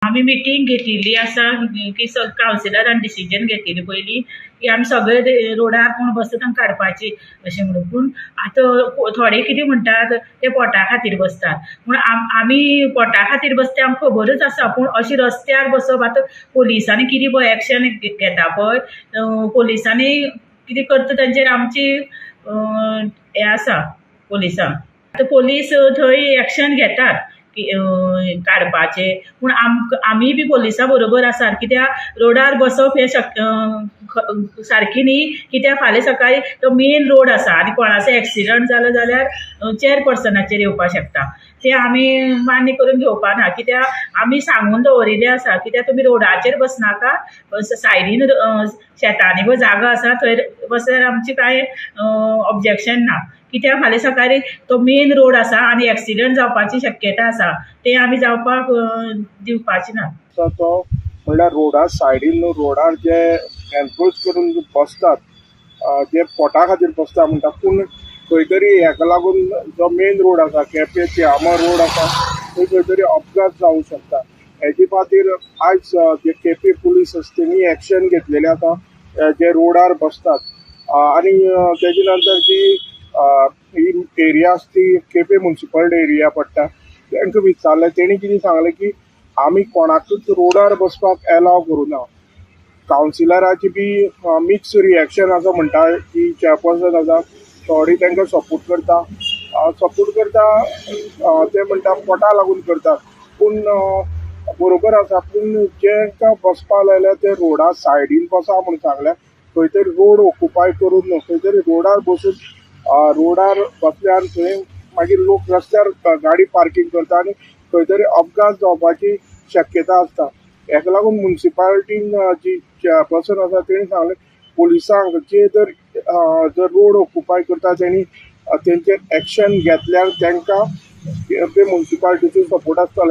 आमी मिटींग घेतिल्ली आसा की कावन्सिलरान डिसिजन घेतिल्ली पयलीं की आमी सगळे रोडार कोण बसता तांकां काडपाची अशें म्हणून. पूण आतां थोडे कितें म्हणटात ते पोटा खातीर बसतात, पूण आमी पोटा खातीर बसता आमकां खबरूच आसा. पूण अशें रस्त्यार बसप आतां पोलिसांनी कितें पळय एक्शन घेता पळय, पोलिसांनी कितें करता तांचेर आमची हें आसा पोलिसांक. आतां पोलीस थंय एक्शन घेतात काडपाचे, पूण आमी बी पोलिसां बरोबर आसात. कित्याक रोडार बसप हें सारकी न्ही, कित्याक फाल्यां सकाळीं तो मेन रोड आसा आनी कोणाचो एक्सिडंट जालो जाल्यार चेअरपर्सनाचेर येवपाक शकता. तें आमी मान्य करून घेवपा ना, कित्याक आमी सांगून दवरिल्लें आसा कित्याक तुमी रोडाचेर बसनाका, सायडीन शेतांनी पळय जागो आसा थंय बसल्यार आमचें कांय ऑब्जेक्शन ना. कित्याक फाल्यां सकाळीं तो मेन रोड आसा आनी एक्सिडंट जावपाची शक्यता आसा, तें आमी जावपाक दिवपाचें ना. तो म्हणल्यार रोडा सायडीन रोडार जे एनक्रोच करून बसतात, जे पोटा खातीर बसता म्हणटा, पूण खंय तरी हेका लागून जो मेन रोड आसा केपें तिळामार रोड आसा थंय खंय तरी अपघात जावंक शकता. हेजे खातीर आयज जे केपें पुलीस आसा तेणी एक्शन घेतलेलें आसा जे रोडार बसतात. आनी तेजे नंतर जी ही एरिया आसा ती केपें मुन्सिपल एरिया पडटा, तांकां विचारलें तेणी कितें सांगलें की आमी कोणाकूच रोडार बसपाक एलाव करूं ना. कावन्सिलराची बी मिक्स रिएक्शन आसा म्हणटा की चेअरपर्सन आसा थोडी तांकां सपोर्ट करता, सपोर्ट करता ते म्हणटा पोटा लागून करतात, पूण बरोबर आसा. पूण जेंका बसपा लायल्या ते रोडा सायडीन बसा म्हूण सांगल्या, खंय तरी रोड ऑक्युपाय करून न्हू, खंय तरी रोडार बसून रोडार बसल्यार थंय मागीर लोक रस्त्यार गाडी पार्कींग करता आनी खंय तरी अपघात जावपाची शक्यता आसता. हेका लागून मुन्सिपालिटीन जी चेअरपर्सन आसा तेणी सांगलें पोलिसांक जे जर जर रोड ऑक्युपाय करता तेणी तेंचेर एक्शन घेतल्यार तांकां केपें मुन्सिपालिटीचो सपोर्ट आसतलो.